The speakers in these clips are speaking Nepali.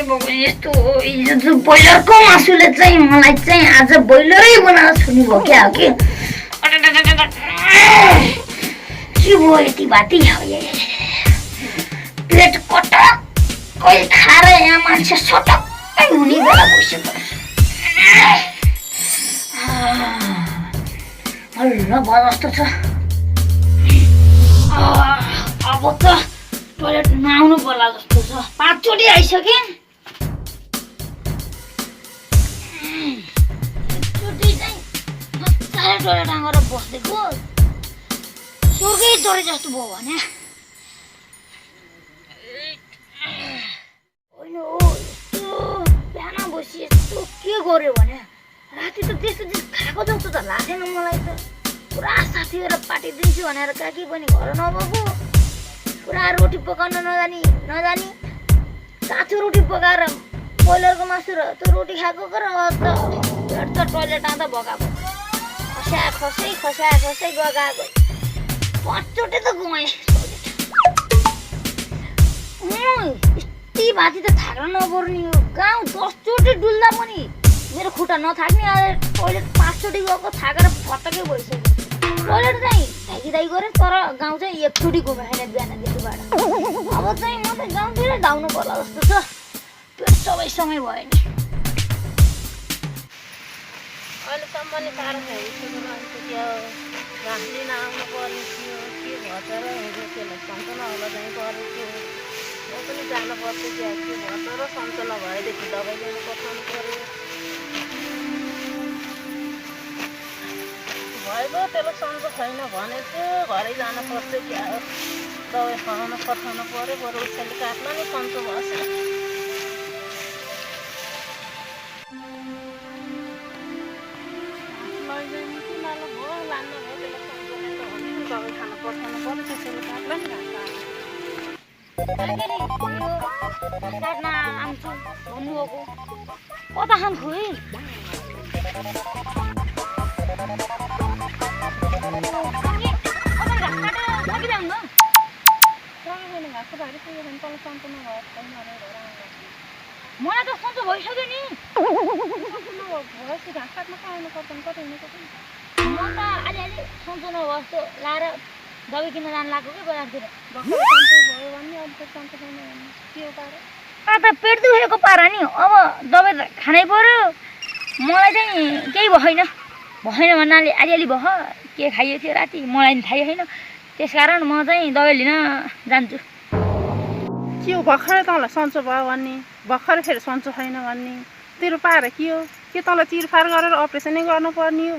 यस्तो हिजो ब्रोइलरको मासुले चाहिँ मलाई चाहिँ आज ब्रोइलरै बनाएर छोड्नु भयो क्या हो कि के भयो यति भाती पेट कटक्कै खाएर यहाँ मान्छे सटक्कै हुने बेला भइसक्यो हल्ला भयो जस्तो छ अब त टोइलेट नआउनु पर्ला जस्तो छ 5 चोटि आइसके एकचोटि चाहिँ मजाले टोइलेट आएर बसेको स्वर्गै चढे जस्तो भयो भने होइन हो यस्तो बिहान बसी यस्तो के गर्यो भने राति त त्यस्तो चिज खाएको जस्तो त लागेन मलाई त पुरा साथीहरू पार्टी दिन्छु भनेर काकी पनि घर नभएको पुरा रोटी पकाउन नजानी काँचो रोटी पकाएर ब्रोइलरको मासु र त्यो रोटी खाएको र पेट त टोइलेट आउँदा भगाएको खस्याए गएको 5 चोटि त घुमाएँ यति भाती त थाक्न नपर्ने हो गाउँ 10 चोटि डुल्दा पनि मेरो खुट्टा नथाक्ने टोइलेट 5 चोटि गएको थाकेर फटकै भइसक्यो टोइलेट चाहिँ धाइदाइ गरेँ तर गाउँ चाहिँ एकचोटि घुमाएन बिहानदेखिबाट अब चाहिँ म चाहिँ गाउँतिर धाउनु पर्ला जस्तो छ पेट सबै समय भयो नि अहिलेसम्म नि साह्रो भइसक्यो मान्छे त्यो घाँस लिन आउनु पर्ने थियो के भन्छ र त्यसलाई सन्तोला होला चाहिँ गरेको म पनि जानुपर्छ क्या के भन्छ र सन्तोला भएदेखि दबाई लिन पठाउनु पर्यो भएको त्यसलाई सन्चो छैन भनेको घरै जानुपर्छ क्या हो दबाई खुवाउन पठाउनु पर्यो बरु उसैले काट्ला नि सन्चो भएछ लैजाने कि लानु भयो लान्न भयो त्यसलाई सन्चो नै त भने दबाई खान पठाउनु पर्यो त्यसैले काट्ला नि काट्न आउँछु भन्नुभएको कता खान खोइ मलाई त सन्चो भइसक्यो नि भएपछि घाँस काट्न पाउनु पर्छ नि कतै हुनु म त अलिअलि सन्चो नभए जस्तो लाएर दबाई किन्न जानु लाग्यो कि बजारतिर सन्चो भयो भने अलिक सन्चो छैन भने के हो पारो त पेट दुखेको पारा नि अब दबाई त खानै पर्यो मलाई चाहिँ केही भएन भन्नाले अलिअलि भयो के खाइयो थियो राति मलाई नि थाहै छैन त्यसकारण म चाहिँ दबाई लिन जान्छु के हो भर्खरै तँलाई सन्चो भयो भन्ने भर्खरै फेरि सन्चो छैन भन्ने तेरो पाएर के हो के तँलाई चिरफार गरेर अपरेसनै गर्नुपर्ने हो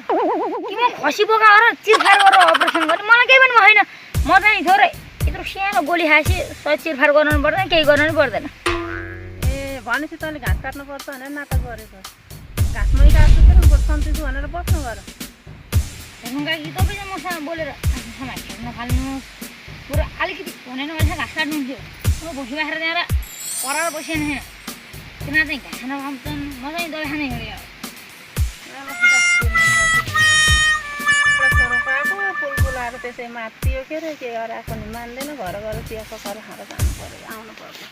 कि म खसी बोकाएर चिरफार गरेर अपरेसन गर्ने मलाई केही पनि भएन म चाहिँ थोरै यत्रो सानो गोली खाएपछि चिरफार गर्नु पर्दैन केही गर्नु पनि पर्दैन ए भनेपछि तैँले घाँस काट्नुपर्छ भनेर नाटक गरेको घाँसमै काट्छु फेरि म सन्चो छु भनेर बस्नु गर हेर्नु काकी तपाईँ चाहिँ मसँग बोलेर सामान खेल्न नफाल्नुहोस् पुरा अलिकति भनेन भने घाँस काट्नुहुन्थ्यो म भुसी बाखेर त्यहाँ कराएर बसेन छैन तिनीहरू चाहिँ घाँस नखान्छन् म चाहिँ दबाई खाने गऱ्यो फुलफुलाएर त्यसै मात्तियो के अरे के गराएको नि मान्दैन घर गएर चिया पकाएर खाएर जानु पर्यो आउनु पर्यो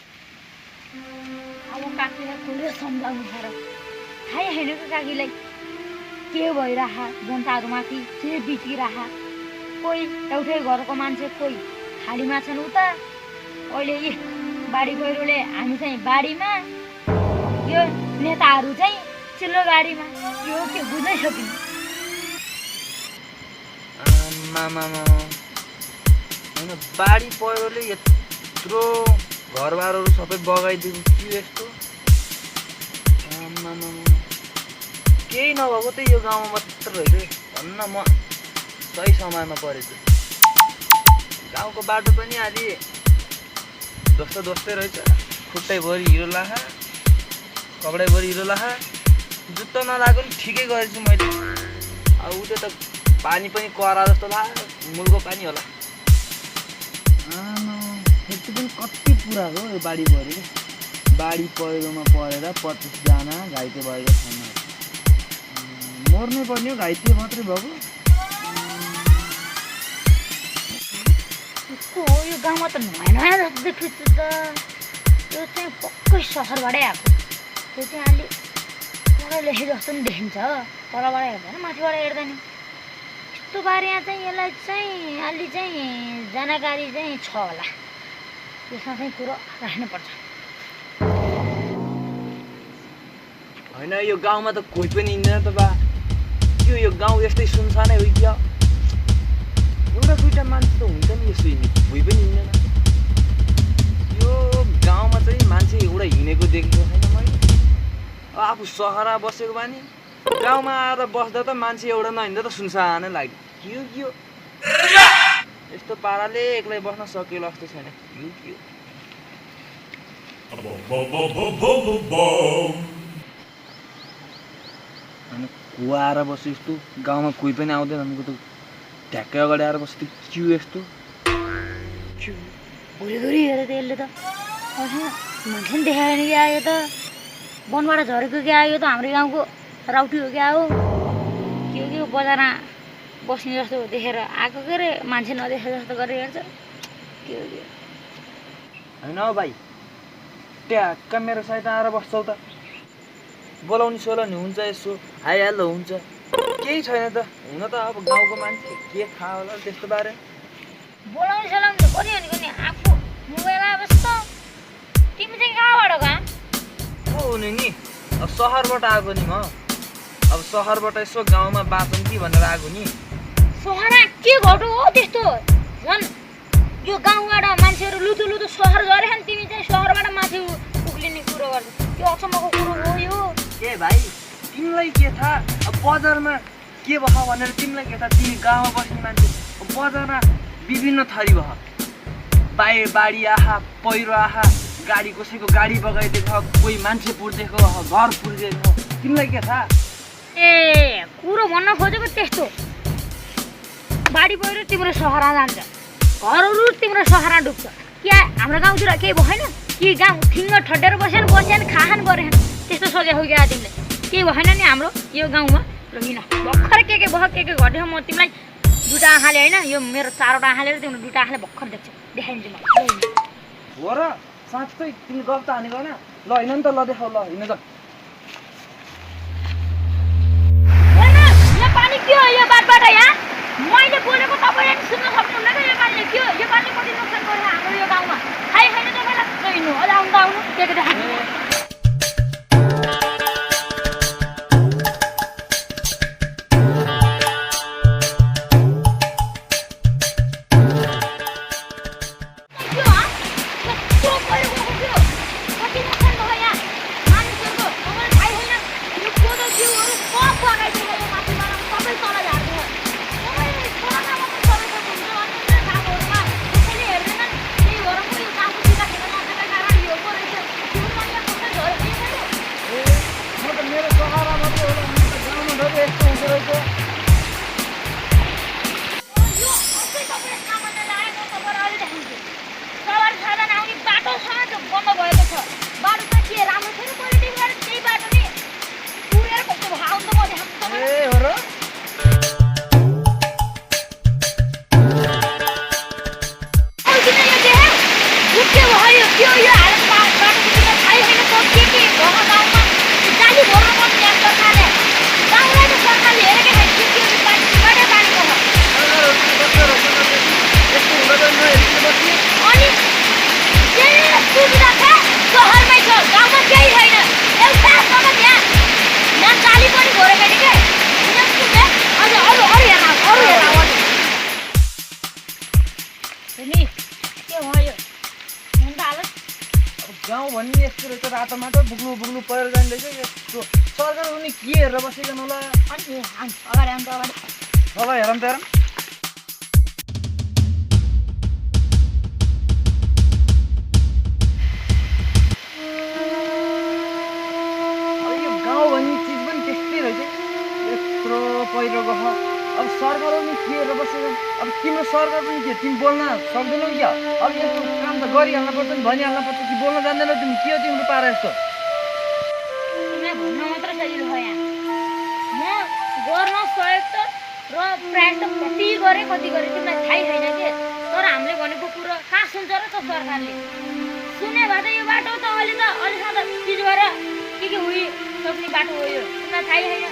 अब काकीलाई खुलेर सम्झाउनु पर्यो थाहै छैन कि काकीलाई के भइरह जनताहरूमाथि के बितिरह कोही एउटै घरको मान्छे कोही खालीमा छन् उता अहिले यी बाढी पहिरोले हामी चाहिँ बाढीमा यो नेताहरू चाहिँ चिल्लो गाडीमा यो के बुझ्नै सकिन्छ होइन बाढी पहिरोले यत्रो घरबारहरू सबै बगाइदिएको के यस्तो केही नभएको त यो गाउँमा मात्र रहेछ भन्न म सही समयमा परेछु गाउँको बाटो पनि अलि दोस्तै रहेछ खुट्टैभरि हिरो लाखा कपडैभरि हिरो लाखा जुत्ता नलाएको नि ठिकै गरेछु मैले अब उतै त पानी पनि करा जस्तो लाग्यो मूलको पानी होला यति पनि कति पुरा हो यो बाढी भरि बाढी पहिरोमा परेर 25 जना घाइते भएको छन् मर्नै पर्ने हो घाइते मात्रै भएको यो गाउँमा त नयाँ नयाँ जस्तो देखिन्छ त त्यो चाहिँ पक्कै सहरबाटै आएको। त्यो चाहिँ अलि पढा लेखे जस्तो नि देखिन्छ तलबाट हेर्दैन माथिबाट हेर्दा नि। यस्तो बारे यहाँ चाहिँ यसलाई चाहिँ अलि चाहिँ जानकारी चाहिँ छ होला, त्यसमा चाहिँ कुरो राख्नुपर्छ। होइन यो गाउँमा त कोही पनि हिँड्दैन त बा। यो गाउँ यस्तै सुनसानै हो क्या? एउटा दुईवटा मान्छे त हुन्छ नि यसो हिँड्ने, कोही पनि हिँड्दैन। यो गाउँमा चाहिँ मान्छे एउटा हिँडेको देखेको छैन मैले। आफू सहरमा बसेको बानी गाउँमा आएर बस्दा त मान्छे एउटा नहिँड्दा त सुनसानै लाग्यो। के हो यस्तो पाराले एक्लै बस्न सकिएला जस्तो छैन। के अनि को आएर बस्यो यस्तो? गाउँमा कोही पनि आउँदैन भनेको त ढ्याक्कै अगाडि आएर बस्यो। त्यो यस्तो घुरी हेरेँ त यसले त मान्छे नि देखायो नि क्या? यो त वनबाट झरेको क्या? यो त हाम्रो गाउँको राउटी हो क्या? हो के बजारमा बस्ने जस्तो देखेर आएको के अरे मान्छे नदेखे जस्तो गरेर हेर्छ। के होइन हौ भाइ, ट्याक्क मेरो साइड आएर बस्छौ त? बोलाउने सोलाउने हुन्छ यसो आइहाल्दा हुन्छ, केही छैन त। हुन त अब गाउँको मान्छे के थाहा होला त्यस्तो बारे। बोलाउने सोलाउने त पर्यो नि आफू मोबाइलमा बस्छ। तिमी चाहिँ कहाँबाट गयो? हो हुने नि, अब सहरबाट आएको नि म। अब सहरबाट यसो गाउँमा बाँचौँ कि भनेर आएको नि। सहरमा के घटो हो त्यस्तो? झन् यो गाउँबाट मान्छेहरू लुतु सहर झरे नि, तिमी चाहिँ सहरबाट माथि उक्लिने कुरो गर्छ। त्यो अचम्मको कुरो हो यो। ए भाइ, तिमीलाई के थाहा? अब बजारमा के भयो भनेर तिमीलाई के थाहा? तिमी गाउँमा बस्ने मान्छे, बजारमा विभिन्न थरी भयो। बाढी आहा, पहिरो आहा, गाडी कसैको गाडी बगाइदिएको, कोही मान्छे पुर्दिएको, घर पुर्दिएको, तिमीलाई के थाहा? ए कुरो भन्न खोजेको त्यस्तो। बाढी पहिरो तिम्रो सहरमा जान्छ, घरहरू तिम्रो सहरमा डुब्छ। क्या हाम्रो गाउँतिर केही भएन कि? गाउँ ठिङ्ग ठड्डेर बस्यो खान गरेन त्यस्तो सोचेको क्या तिमीले? केही भएन नि हाम्रो यो गाउँमा? र किन भर्खर के भयो के घट्यो म तिमीलाई दुईवटा आँखाले होइन, यो मेरो चारवटा आँखाले र तिम्रो दुईवटा आँखाले भर्खर देख्छु, देखाइदिन्छु म। हो र? साँच्चै तिमी गफ त हानेको होइन? ल हिँड नि त, ल देखाऊ, ल हिँड त। यो पानी के हो? यो बाटबाट यहाँ मैले बोलेको तपाईँले नि सुन्न सक्नुहुन्न क्या? यो पानीले के हो? यो पानीले कति नोक्सान गर्छ हाम्रो यो गाउँमा? थाहै छैन तपाईँलाई? हिँड्नु अझ आउनु त आउनु, के देखाइदिनु। गाउँ भन्ने यस्तो रहेछ, रातो माटो बुग्लु पहिरो जाने रहेछ। यस्तो सरकार पनि के हेरेर बसेको होला? अगाडि आउनु त अगाडि। ल हेरौँ त हेरौँ। अब यो गाउँ भन्ने चिज पनि त्यस्तै रहेछ, यत्रो पहिरो गयो। अब सरकार पनि के हेरेर बसेको? अब तिम्रो सरकार पनि के तिमी बोल्न सक्दैनौ क्या? अब यस्तो काम त गरिहाल्नु पर्छ नि, भनिहाल्नु पर्छ कि बोल्न जान्दैनौ तिमी? के हो तिम्रो पारा यस्तो? तिमीलाई भन्न मात्र सजिलो भयो यहाँ। म गर्न सहयोग त र प्रयास त कति गरेँ तिमीलाई थाहै छैन के? तर हामीले भनेको कुरो कहाँ सुन्छ र त सरकारले? सुने जाने भए त यो बाटो त अलिसम्म त पिच भएर के हुई सक्ने बाटो हो यो उनीहरूलाई थाहै छैन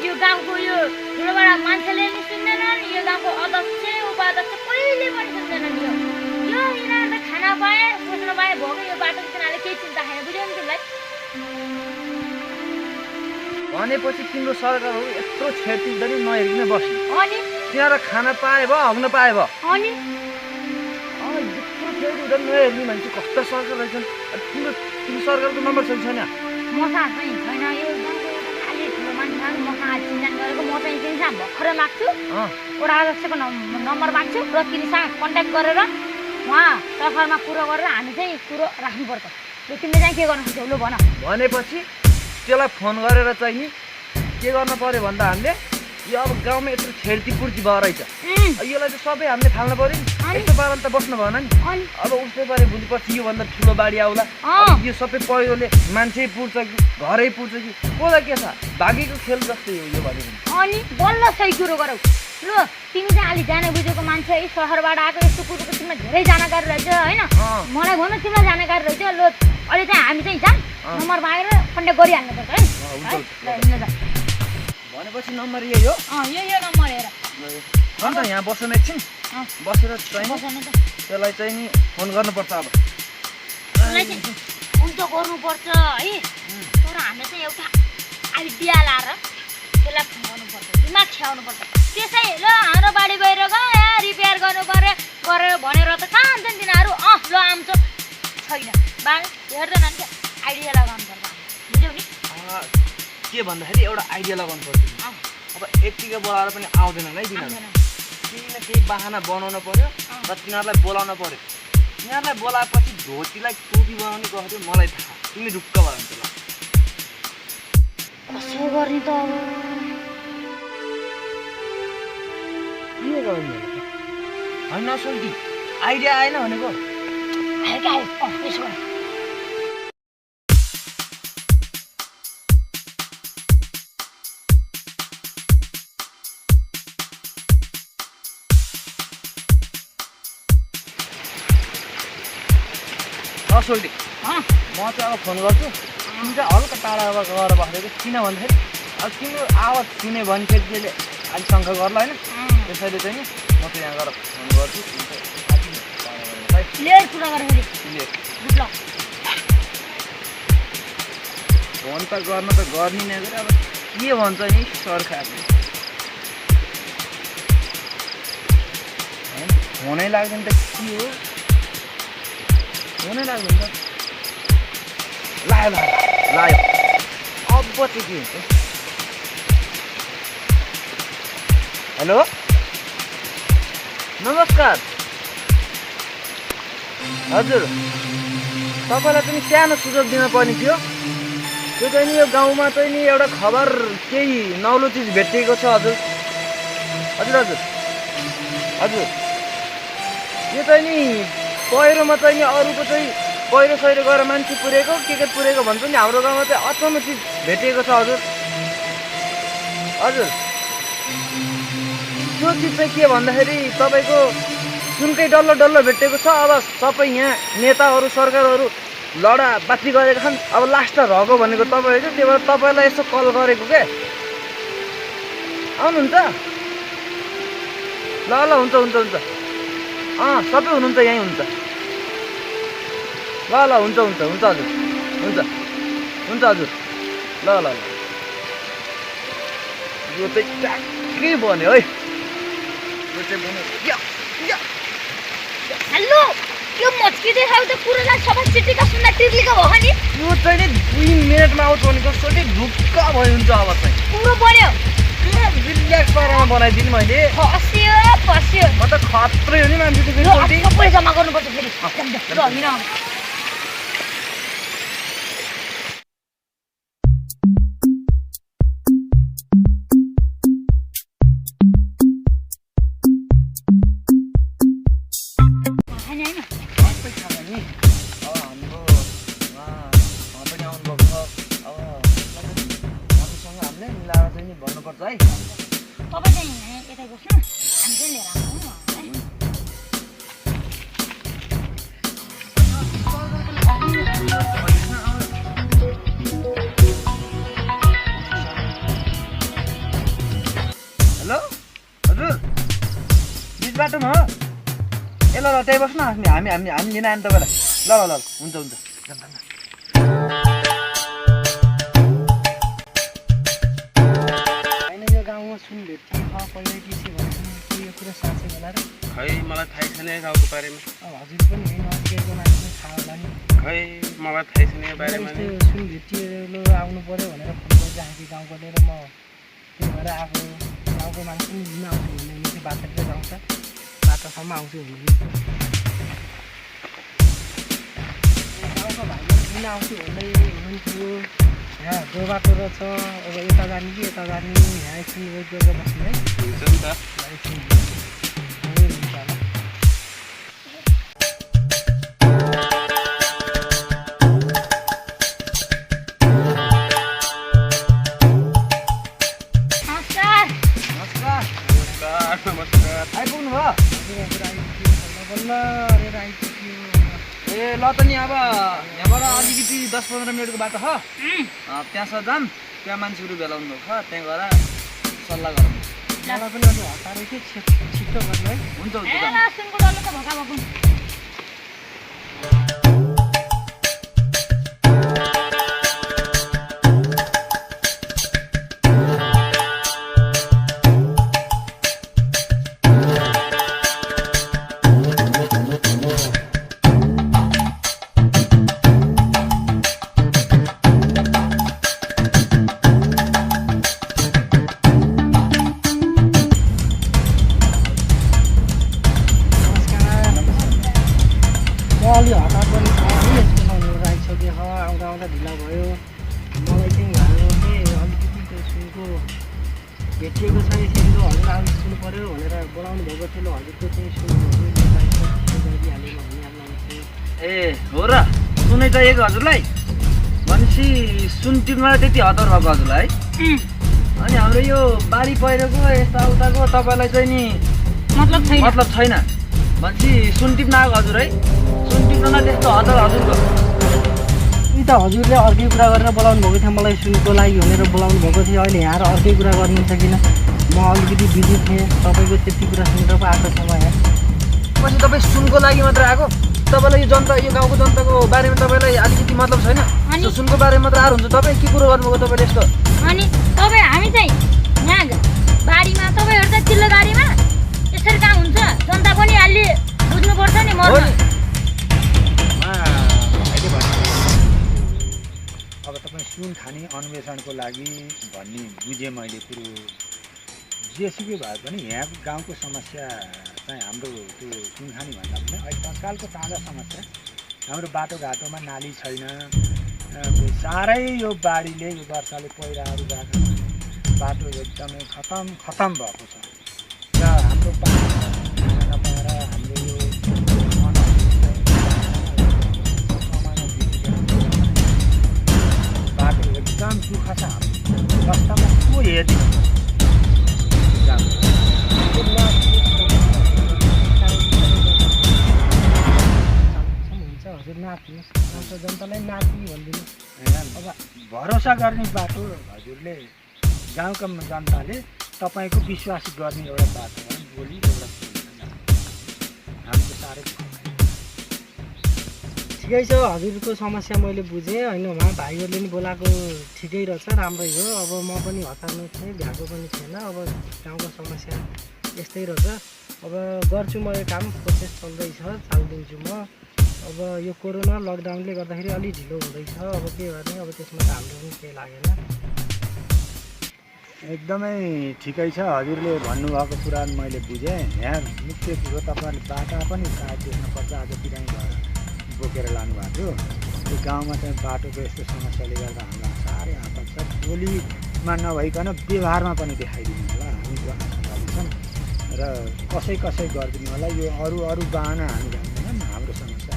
यो गाउँको यो ठुलोबडा मान्छेले नि सुन्दैनन् यो गाउँको अध्यक्ष उपाध्यक्ष कहिले पनि सुन्दैनन् यो यिनीहरू त खाना पाए बस्न पाए भएको यो बाटोको तिनीहरूले केही चिन्ता छैन बुझ्यौ नि तिमीलाई भनेपछि तिम्रो सरकारहरू यत्रो छेडछिडले नहेरिकन बस्ने अनि तिनीहरू खाना पाए भयो हग्न पाए भयो अनि यत्रो छेडछिड नहेर्ने मान्छे कस्तो सरकार रहेछन् तिम्रो सरकारको नम्बर छैन मसँग चाहिँ छैन यो गाउँको एउटा अलि ठुलो मान्छेहरू मसँग चिन्जान गरेको म चाहिँ तिनीसँग भर्खरै माग्छु वडा अध्यक्षको नम्बर माग्छु र तिनीसँग कन्ट्याक्ट गरेर उहाँ सरकारमा कुरो गरेर हामी चाहिँ कुरो राख्नुपर्छ ल तिमीले चाहिँ के गर्न सक्छौ ल भन भनेपछि त्यसलाई फोन गरेर चाहिँ नि के गर्न पर्यो भन्दा हामीले यो अब गाउँमा यत्रो छेडतीपूर्ति भयो रहेछ यसलाई चाहिँ सबै हामीले फाल्नु पर्यो नि यस्तो पाराले त बस्नु भएन नि अब उस्तै पारे भोलि पछि योभन्दा ठुलो बाढी आउला यो सबै पहिरोले मान्छे पुर्छ कि घरै पुर्छ कि कसलाई के छ भागेको खेल जस्तै हो यो भने अनि बल्ल सही कुरो गरौ ल तिमी चाहिँ अलि जाने बुझेको मान्छे है सहरबाट आएको यस्तो कुरोको तिमीलाई धेरै जानकारी रहेछ होइन मलाई भन तिमीलाई जानकारी रहेछ ल अहिले चाहिँ हामी चाहिँ जाम नम्बर मागेर कन्ट्याक्ट गरिहाल्नुपर्छ है भनेपछि नम्बर यही हो यो नम्बर हेर अन्त यहाँ बस्नु एकछिन बसेर चाहिँ बस्नु त त्यसलाई चाहिँ नि फोन गर्नुपर्छ अब त्यसलाई चाहिँ फोन त गर्नुपर्छ है तर हामीले चाहिँ एउटा आइडिया लाएर त्यसलाई फोन गर्नुपर्छ दिमाग छ्याउनुपर्छ त्यसै ल हाम्रो बाढी गएर गयो रिपेयर गर्नु पऱ्यो भनेर त कहाँ जान्छन् तिनीहरू ल आउँछ छैन बाढी हेर्दैन नि आइडिया लगाउनु पर्छ बुझ्यौ नि के भन्दाखेरि एउटा आइडिया लगाउनु पर्छ अब यत्तिकै बोलाएर पनि आउँदैनन् है तिनीहरू केही न केही बाहना बनाउनु पर्यो र तिनीहरूलाई बोलाउन पर्यो तिनीहरूलाई बोलाएपछि धोतीलाई टोपी बनाउने गर्थ्यो मलाई थाहा तिमी ढुक्क भयो भने ल कसो गर्ने त अब के गर्ने होइन सोल्टी आइडिया आएन भनेको त्यसो सोल्टी म चाहिँ अब फोन गर्छु तिमी चाहिँ हल्का टाढा गएर बसेको किन भन्दाखेरि अब तिम्रो आवाज सुन्यो भने फेरि त्यसले अलिक शङ्का गर्ला होइन त्यसैले चाहिँ नि म चाहिँ यहाँ गएर फोन गर्छु क्लियर कुरा गरेर फोन त गर्न त गर्ने नै गरे अब के भन्छ नि सरकारले फोनै लाग्दैन त के हो फोनै लाग्दैन त लायो अब चाहिँ के हुन्छ हेलो नमस्कार हजुर तपाईँलाई पनि सानो सुझाव दिन पर्ने थियो त्यो चाहिँ नि यो गाउँमा चाहिँ नि एउटा खबर केही नौलो चिज भेटिएको छ हजुर हजुर हजुर हजुर यो चाहिँ नि पहिरोमा चाहिँ नि अरूको चाहिँ पहिरो सहिरो गएर मान्छे पुरेको के पुरेको भन्छ नि हाम्रो गाउँमा चाहिँ अचम्म चिज भेटिएको छ हजुर हजुर त्यो चिज चाहिँ के भन्दाखेरि तपाईँको सुनकै डल्लो भेटेको छ अब सबै यहाँ नेताहरू सरकारहरू लडा बाती गरेका छन् अब लास्ट रहेको भनेको तपाईँ चाहिँ त्यही भएर तपाईँलाई यसो कल गरेको के आउनुहुन्छ ल हुन्छ सबै हुनुहुन्छ यहीँ हुन्छ ल हुन्छ हजुर हुन्छ हजुर ल यो चाहिँ ट्याक्कै भन्यो है यो चाहिँ भन्यो हेलो यो मच्किँदै खायो त कुरोलाई सबै चिटिका सुन्दा टिर्लिका भयो नि यो चाहिँ नि 2 मिनेटमा आउँछ भनेको सोटे ढुक्क भयो हुन्छ अब चाहिँ पुरो बन्यो रिल्याक्स पारामा बनाइदिनु मैले फस्यो म त खत्रै हो नि मान्छेको फेरि सोटे सबै जम्मा गर्नुपर्छ फेरि ल हिँड भन्नुपर्छ है तपाईँ चाहिँ यतै बस्नु हामी चाहिँ लिएर आउँछौँ बिच बाटोमा हो ए ल त्यही बस्नु न हामी हामी हामी लिन आयौँ तपाईँलाई ल ल ल हुन्छ हुन्छ होइन यो गाउँमा सुन भेट्छ पहिल्यै के छ भने यो कुरा साँच्चै होला र खै मलाई थाहै छैन यो गाउँको बारेमा हजुर पनि होइन नजिकैको मान्छेले थाहा होला नि खै मलाई थाहै छैन यो बारेमा नि यस्तो सुन भेटिलो आउनु पऱ्यो भनेर फोन गरिराखेको गाउँकोले र म त्यही भएर आएको गाउँको मान्छे पनि लिन आउँछु भन्ने चाहिँ बाटोतिर जाउँछ बाटोसम्म आउँछु भन्ने गाउँको भाइले लिन आउँछु भन्दै हुनुहुन्थ्यो यहाँ जो बाटो रहेछ अब यता जाने कि यता जाने यहाँ एकछिन वेट गरेर बस्नु है हुन्छ नि त एकछिन हुन्छ होला नमस्कार नमस्कार नमस्कार आइपुग्नु भयो बल्ल अरेर आइपुग्यो ए ल त नि अब यहाँबाट अलिकति 10-15 मिनटको बाटो छ त्यहाँसम्म जाम त्यहाँ मान्छेहरू भेला हुनुभएको छ त्यहाँ गएर सल्लाह गरौँ मलाई पनि अलि हतारै थियो छिट्टो गर्नु है हुन्छ हुन्छ ए जाम ल सुनको डल्लो त भोका भएको अलि हतार पनि छ है यस्तो खाउनु आइसक्यो आउँदा आउँदा ढिला भयो मलाई चाहिँ घरमा चाहिँ अलिकति त्यो सुनको भेटिएको छ यसरी हजुर आउनु सुन्नु पऱ्यो भनेर बोलाउनु भएको थियो हजुरको चाहिँ सुनहरू गरिहाल्यो भनिहाल्नु ए हो र सुनै चाहिएको हजुरलाई भनेपछि सुन टिप्नलाई त्यति हतार भएको हजुरलाई है अनि हाम्रो यो बारी पहिरोको यस्ता उताको तपाईँलाई चाहिँ नि मतलब छैन भनेपछि सुन टिप्न आएको हजुर है सुन टिप्नलाई त्यस्तो हतार हजुरको यी त हजुरले अर्कै कुरा गरेर बोलाउनु भएको थियो मलाई सुनको लागि भनेर बोलाउनु भएको थियो अहिले यहाँ अर्कै कुरा गर्नुहुन्छ किन म अलिकति बिजी थिएँ तपाईँको त्यति कुरा सुनेर पो आएको थिएँ म यहाँ पछि तपाईँ सुनको लागि मात्र आएको तपाईँलाई यो जनता यो गाउँको जनताको बारेमा तपाईँलाई अलिकति मतलब छैन अनि? सुनको बारेमा मात्र आएर हुन्छ तपाईँ के कुरो गर्नुभएको तपाईँले यस्तो अनि तपाईँ हामी चाहिँ यहाँ बारीमा तपाईँहरू चाहिँ चिल्लो बारीमा यसरी काम हुन्छ जनता पनि अलि बुझ्नुपर्छ नि हो नि। अहिले भने अब तपाईँ सुन खाने अन्वेषणको लागि भन्ने बुझेँ मैले कुरो जेसुकै भए पनि यहाँको गाउँको समस्या चाहिँ हाम्रो त्यो सुन खाने भन्दा पनि अहिले तत्कालको ताजा समस्या हाम्रो बाटोघाटोमा नाली छैन साह्रै यो बाढीले यो वर्षाले पहिराहरू गएको बाटो एकदमै खतम भएको छ र हाम्रो पानी नपाएर हाम्रो यो बाटो एकदम दुःख छ हाम्रो वास्तवमा को हेर्ने हुन्छ हजुर नाच्नुहोस् जनतालाई नाच्ने भनिदिनुहोस् अब भरोसा गर्ने बाटो हजुरले गाउँका जनताले तपाईँको विश्वास गर्ने एउटा बाटो हो भोलि एउटा हाम्रो साह्रै ठिकै छ हजुरको समस्या मैले बुझेँ होइन उहाँ भाइहरूले नि बोलाएको ठिकै रहेछ राम्रै हो अब म पनि हतार्नु थिएँ भ्याएको पनि थिएन अब गाउँको समस्या यस्तै रहेछ अब गर्छु म यो काम प्रोसेस चल्दैछ चालिदिन्छु म अब यो कोरोना लकडाउनले गर्दाखेरि अलिक ढिलो हुँदैछ अब के गर्ने अब त्यसमा त हाम्रो पनि केही लागेन एकदमै ठिकै छ हजुरले भन्नुभएको कुरा मैले बुझेँ यहाँ मुख्य कुरो तपाईँहरूले बाटा पनि सायद देख्नुपर्छ आज बिरामी भएर बोकेर लानुभएको थियो त्यो गाउँमा चाहिँ बाटोको यस्तो समस्याले गर्दा हामीलाई साह्रै आपत छ बोलीमा नभइकन व्यवहारमा पनि देखाइदिनु होला हामी आशावादी छौँ र कसै गरिदिनु होला यो अरू बाहना हामी जान्दैनौँ हाम्रो समस्या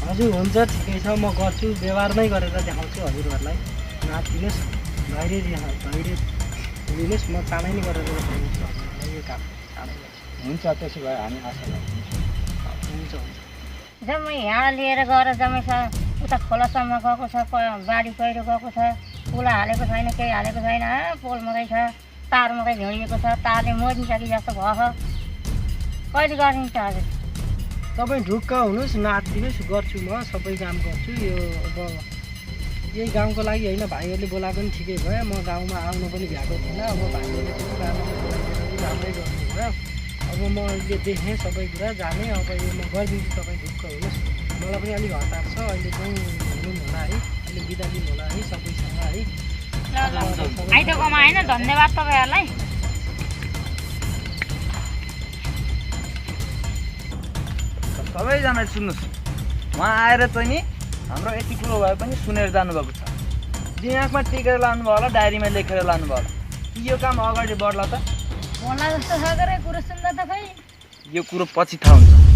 हजुर हुन्छ ठिकै छ म गर्छु व्यवहारमै गरेर देखाउँछु हजुरहरूलाई नाचिदिनुहोस् धैर्य लिनुहोस् म चाँडै नै गरेर देखाइदिन्छु हजुरहरूलाई यो काम चाँडै हुन्छ त्यसो भए हामी आशावादी हुन्छ हुन्छ जम्मै यहाँ लिएर गएर जम्मै छ उता खोलासम्म गएको छ बाढी पहिरो गएको छ पुल हालेको छैन केही हालेको छैन पोल मात्रै छ तार मात्रै झोडिएको छ तारले मरिन्छ कि जस्तो भयो कहिले गर्ने त हजुर? तपाईँ ढुक्क हुनुहोस्, नआत्तिनुहोस्, गर्छु म सबै काम गर्छु। यो अब यही गाउँको लागि होइन, भाइहरूले बोलाएको पनि ठिकै भयो। म गाउँमा आउनु पनि भ्याएको थिएन। अब भाइहरूले पनि राम्रै गर्नुभयो। अब म अहिले देखेँ सबै कुरा जाने। अब यो म गरिदिन्छु, तपाईँ ढुक्क हुनुहोस्। मलाई पनि अलिक हतार छ, अहिले चाहिँ हुनु होला है, अहिले बिदा लिनु होला है सबैसँग है। ल ल आइतकोमा होइन, धन्यवाद तपाईँहरूलाई। सबैजना सुन्नुहोस्, उहाँ आएर चाहिँ नि हाम्रो यति कुरो भए पनि सुनेर जानुभएको छ। दिमागमा टिकेर लानुभयो होला, डायरीमा लेखेर लानुभयो होला। यो काम अगाडि बढ्ला त? होला जस्तो छ गरे कुरो सुन्दा त खै। यो कुरो पछि थाहा हुन्छ।